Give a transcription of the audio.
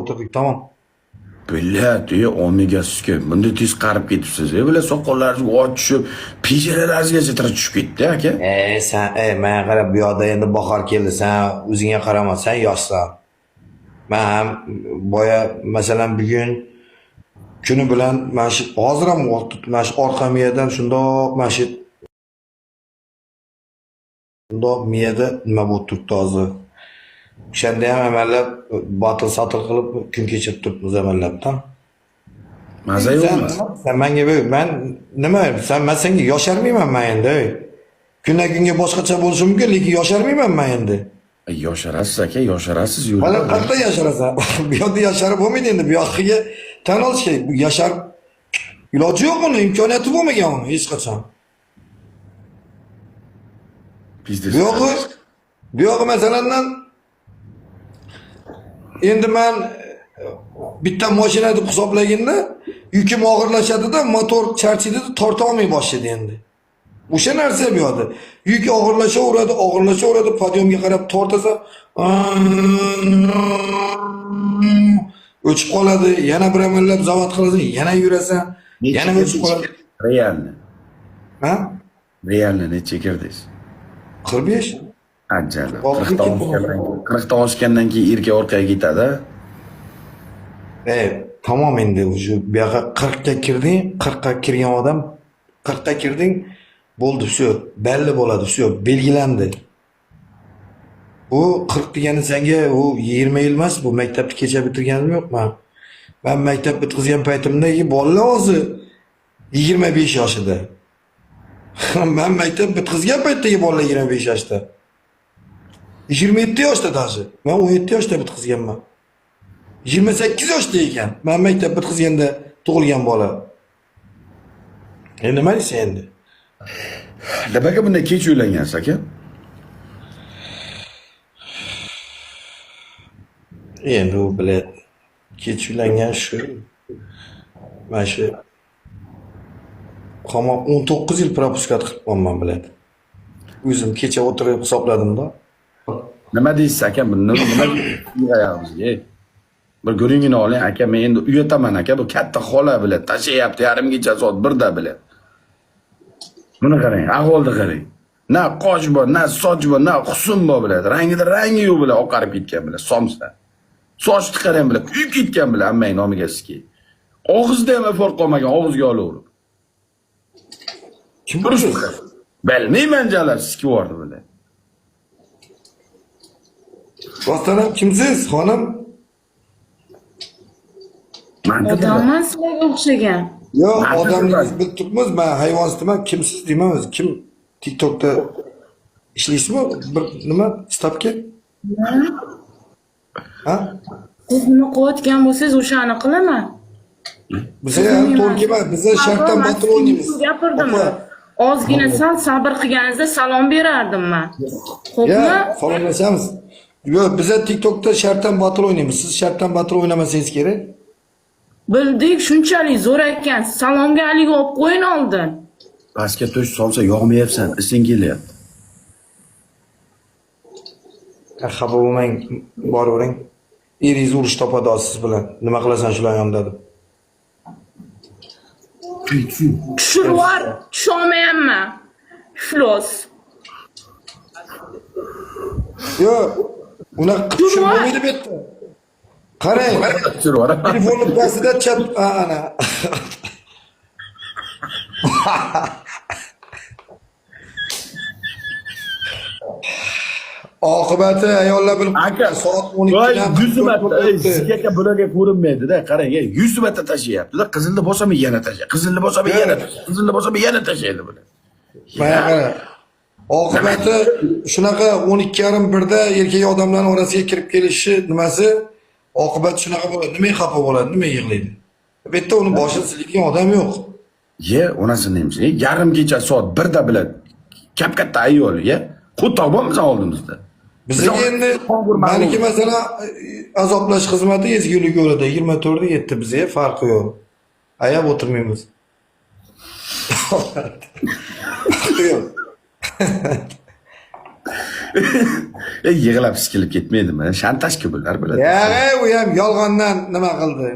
o'tirdik, tamom. Блядь, e, omega sizga bunday tez qarib ketibsiz, e, bular soqollaringizga ot tushib, peshonalaringizgacha tushib ketdi, aka. E, sen, e, menga qarab, bu yoqda endi bahor keldi, sen o'zingga qarama, sen yoshsan. Men ham boya, masalan, bugun kuni bilan mana shu hozir ham mana shu orqa miyadan shundoq mana shu shundoq miyada nima bo'lib turibdi hozir. O'shanda ham amallab batıl satıl qilib kun kechirib turibmiz amallabdan. Maza Sen, yo'qmi? sen menga men nima, sen men senga yosharmayman men endi. Ey. Kundan kunga boshqacha bo'lishi mumkin, lekin yosharmayman men endi. Yosharasiz aka, yosharasiz Mana yo'lda. qayerda yasharasan? Bu yoqda yasharib bo'lmaydi endi. Bu yoqqa tan olish kerak. Bu yashar iloji yo'q uni, imkoniyati bo'lmagan uni hech qachon. Pizdes. Bu yog'i masalandan endi man bitta mashina deb hisoblaganda yukim og'irlashadida, motor charchaydi, torta olmay boshlaydi endi. O'sha narsa bu yoqda. Yuk og'irlashaveradi, og'irlashaveradi, podyomga qarab tortasa o'chib qoladi, yana bir amallab zavod qilasan, yana yurasan, yana o'chib qoladi. Realni. Ha? Realni necha kirdingiz? 45. Ajali. Olti 40 ta ketdi. oshgandan, 40 ta oshgandan keyin erkak orqaga ketadi. E, tamom endi уже bu yoqqa 40 ga kirding, 40 ga kirgan odam 40 ga kirding, bo'ldi, всё, balli bo'ladi, всё, belgilandi. Bu 40 degani senga u 20 yil emas, bu maktabni kecha bitirganim yo'q man. Man maktab bitkazgan paytimdagi bolalar hozir 25 yoshida. Man maktab bitkazgan paytdagi bolalar 25 yoshda. 27 yoshda даже. Man 17 yoshda bitkazganman. 28 yoshda ekan. Man maktab bitkazganda tug'ilgan bola. Endi nima deysan endi? Nimaga bunday kech uylangansiz aka? Endi u bilan kech uylangan shu. Mana shu hamon 19 yil propuskat qilibman biladi. O'zim kecha o'tirib hisobladim-da. Nima deysiz aka? Bu nima yig'ayapmizga? Ey? Bir guringini oling aka, men endi uyataman aka, bu katta xola bilan tashlayapti yarim kecha soat 1da bilan. Buni qarang, ahvolni qarang. Na qosh bor, na soch bor, na husn bor biladi. Rangida rangi yo'q bilan oqarib ketgan bilan, somsa. Sochni qarang bilan, kuyib ketgan bilan ammang nomiga sizga. Og'izda ham farq qolmagan, og'izga olaverib. Kim Turish bu? Bilmayman jalab sikib yubordi bilan. Rostdan ham kimsiz, xonim? Odamman sizlarga o'xshagan. Yo'q, Mantiq odamni bilib turibmiz, men hayvonsiz kimsiz deyman o'zi. Kim TikTokda ishlaysizmi? Bir nima stavka? Ha? Siz nima qilayotgan bo'lsangiz o'shani qilaman. Biza ham to'rga emas, biza shartdan batil o'ynaymiz. Gapirdim. Opa, Ozgina sal sabr qilganingizda salom berardim man. Xo'pmi? Ya, salomlashamiz. Yo'q, biza TikTokda shartdan batil o'ynaymiz. Siz shartdan batil o'ynamasangiz kerak. Bildik, shunchalik zo'r ekan. Salomga haligi olib qo'ying oldin. Pastga tush solsa yog'mayapsan, ising kelyapti. Xafa bo'lmang, boravering. Eringiz urush topadi hozir siz bilan. Nima qilasan shular yonida deb. Tushirib yubor, tusholmayapman. Iflos. Yo'q, unaqa qilib tushirib bo'lmaydi bu yerda. Qarang, Tushirib yuboraman. telefonni pastida chat ana. Oqibati ayollar bilib Aka, soat 12 voy, dan 100 marta, ey, o'tdi. sizga aka bularga ko'rinmaydi-da, qarang, ey, 100 marta tashlayapti-da, qizilni bosaman yana tashlaydi, qizilni bosaman yana tashlaydi, qizilni bosaman yana tashlaydi bular. Mana qara. Oqibati shunaqa 12:30 birda erkak odamlarning orasiga kirib kelishi nimasi? Oqibati shunaqa bo'ladi. Nimaga xafa bo'ladi, nimaga yig'laydi? Bu yerda uni boshini siladigan odam yo'q. Ye, onasini nemiz, ey, yarim kecha soat 1da bilan kap-katta ayol, ye, qo'toq bormisan oldimizda? Bizga endi maniki masalan azoblash xizmati ezgulik yo'lida 24 da 7 bizga farqi yo'q. Ayab o'tirmaymiz. Farqi yo'q. Yig'lab sikilib ketmaydimi? Shantajka bular, biladi. Ya, u ham yolg'ondan nima qildi?